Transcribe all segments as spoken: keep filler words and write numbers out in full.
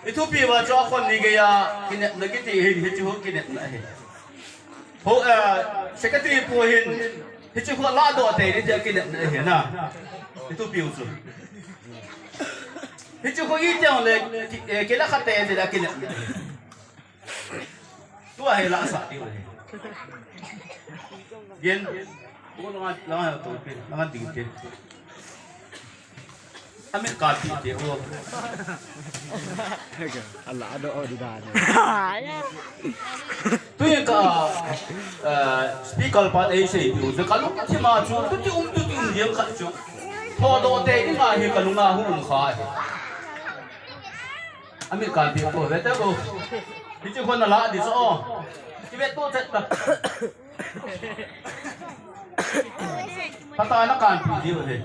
I thupi uva chu akhon ni geiya kinepna kiti hin, hichu kinepna ahi. Ho, eh, secretary pu hin, hichu ladoh tei ding tia kinepna ahi na. I thupi u chu. Hichu iti jongle, ki, eh, kila kha tei ding tia kinepna ahi. Tua hi la sa ti u hi. Gen. Ko langa, langa to pe, langa ding pe. Amit ka ti ti o. Ala do o di da ni. Tuin ka, eh, speaker pa ei sei ti u. Ka lung thim a chu, tuti um, tuti um diang khat chu. Thodoh tei ding ahi ka lunga hung um kha hi. Amit ka ti ko, ve te ko. Hichu khon na la di so. Ki ve to chet ta. Pathen a kanpi diu ahi.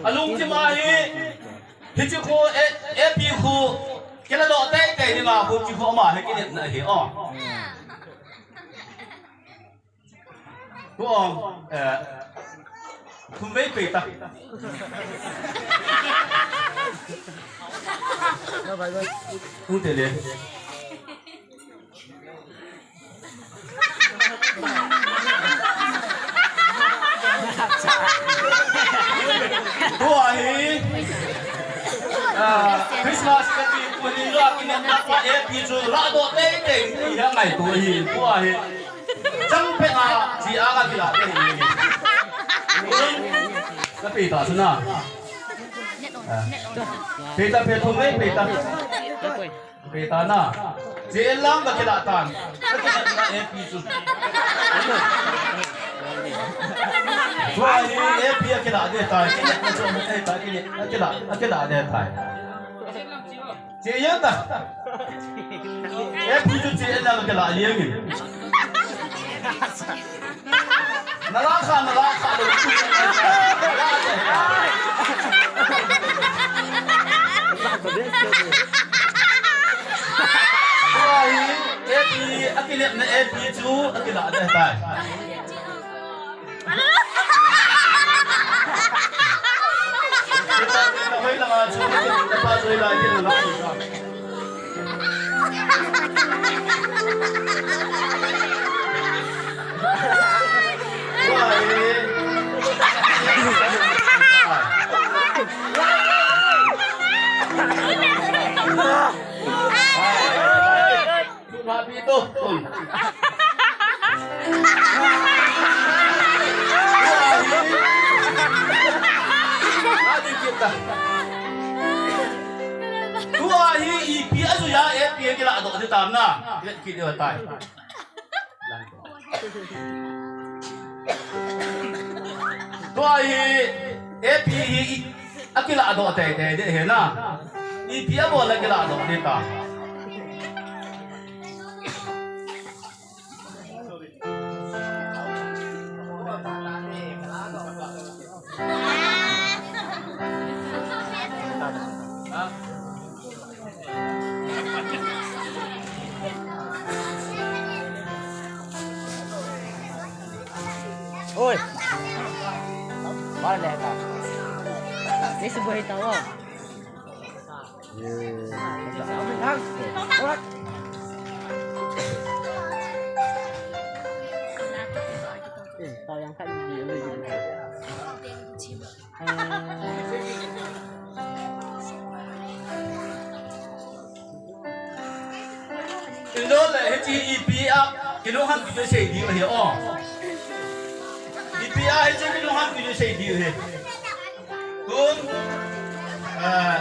Alungthim a hi, hichu khu, eh, A P khu, kila doh tei tei ding a khu, chu khu ama hi kinepna ahi, o. Khu, eh, thum vei pei ta. Khu te le. Tua hi, ah, Christmas ka ti pu ni la ki na pa A P chu ladoh tei tei hi a ngai tu hi tua hi. Chang pe a chi a ka ti la te hi. Ka pe ta su na. Ah. Pe ta pe thum vei pe ta. Pe ta na. Chi lang ka kila tan. Ka kila na A P chu. Tua hi A P a kila de tai. Kila na chu a tai kila. A kila, a kila de tai. Chi ya ta. A P chu chi lang ka kila liang. Na la kha, na la kha lo. Tua hi, A P, a kinepna A P chu, a kila de tai. Hoi langa chu, pa chu lai kin na la. Tua hi ipi a jui a, ipi a kila doh ding tam na. Kila kit ding tai. Tua hi, A P hi, a kila doh tei tei ding hi na. Ipi a bol a kila doh ding tam. Oi. Bale ta. Esse borrei tá, ó. Indo le, hiche ipi a kilungham kiti sei diu ahi o. Ipi a hiche kilungham kiti sei diu ahi. Tun, eh,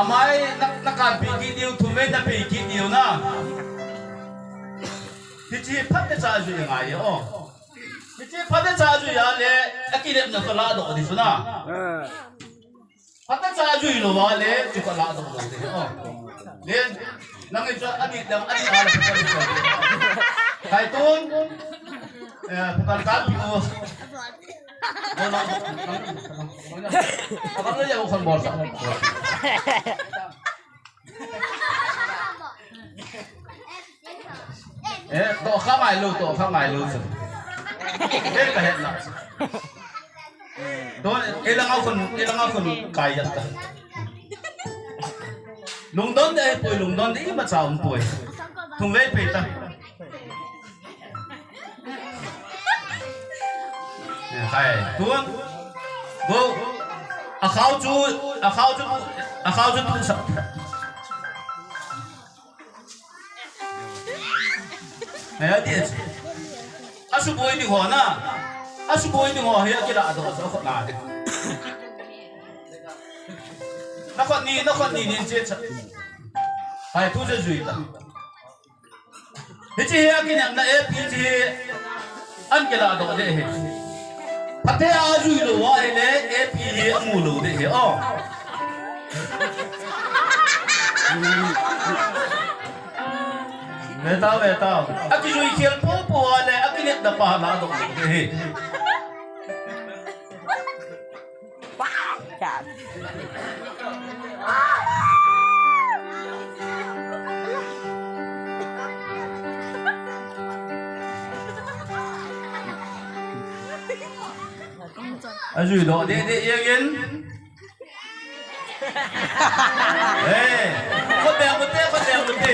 amai na, na kanpi kit diu, thumvei na pe kit diu na. Hiche phatecha jui ngai o. Hiche phatecha jui a le, akinepna kho ladoh ding chu na. Phatecha jui lou a le, chu kho ladoh lou ding o. Le, nang chu ani dang, ani a la phatecha jui. Khaitun, eh, phatecha kanpi o. Abang le ya kon bol sa. Eh, to kha ngai lou, to kha ngai lou sa. Eh, ka het na. Don, eh, lang au kon, eh, lang au kon kai ya ta. Lungdon ding ahipoi, lungdon ding imacha umpoi. Thumvei pei ta. Hai, tun. Go. Akhao chu, akhao chu, akhao chu tu sa. Hai, ati. Asuboi ding ho na. Asuboi ding ho hi akilah doh sa khut na. Na khut ni, na khut ni nin che cha. Hai, tu chu jui ta. Hiche hi akinepna A P hiche hi. An kilah doh ding ahi. Phatea jui lou ahile A P hi amu lou ding ahi. Oh. Ve tao, ve tao. Akijui khel popo a le akinepna pa lah doh ding ahi. Ajui doh deh deh jeng in. Hey, khut beng ute, khut beng ute.